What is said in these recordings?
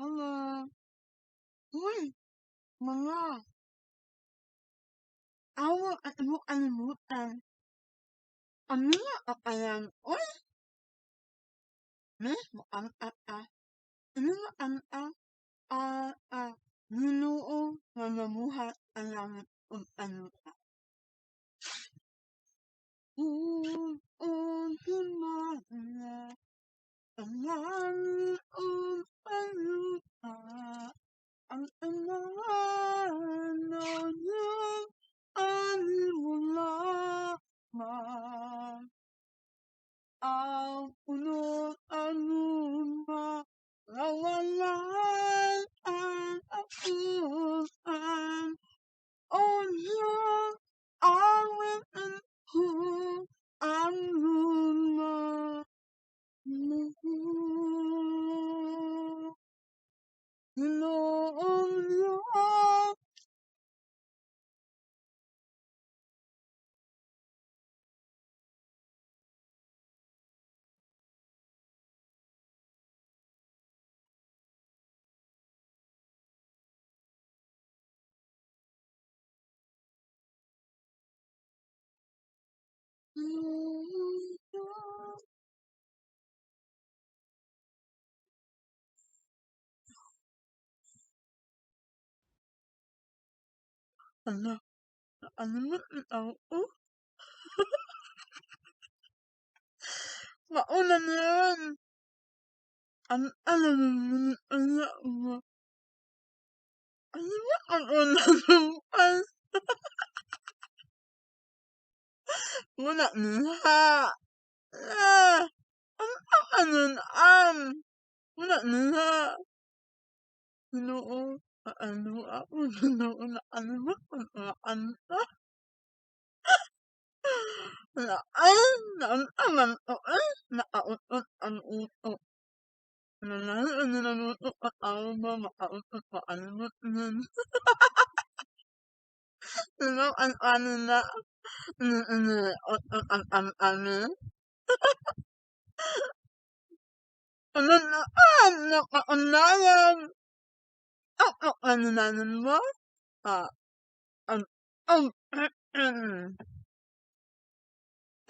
Hello. Uy, mga awa at imong kalimutan. Amina ka kayan, uy. Me, mukhang ata. Imo ang a Ginoo nga nabuhat ang langit ug ang yuta. Ug himaya ang langit ug ang yuta, ang tanan na Diyos ani mo lamang. Ang puno ang luma, kawalan ang akuan. O Diyos, awit ko ang luma. Ginoong Diyos. Ginoong Diyos. Ala, nakalimot bitaw ko. Mauna na yan. Ang alam mo anak mo. Ano ba ang una sumpan? Muna niya. Ah, ang ano am. Muna niya. Ginoo, ano ako, Ginoo, nakalimot ko sa kanta. Ay, nauntaman ko ay, nakautot ang utok. Nanalo nanaluto ka tao ba makautot makalimot nun. Sino ang ano na otot ang ano? Ano na nakaunayan. Ako ano na nun mo? Ah, ang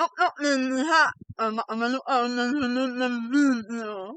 Tok niya makamaluaw ng sunod ng video.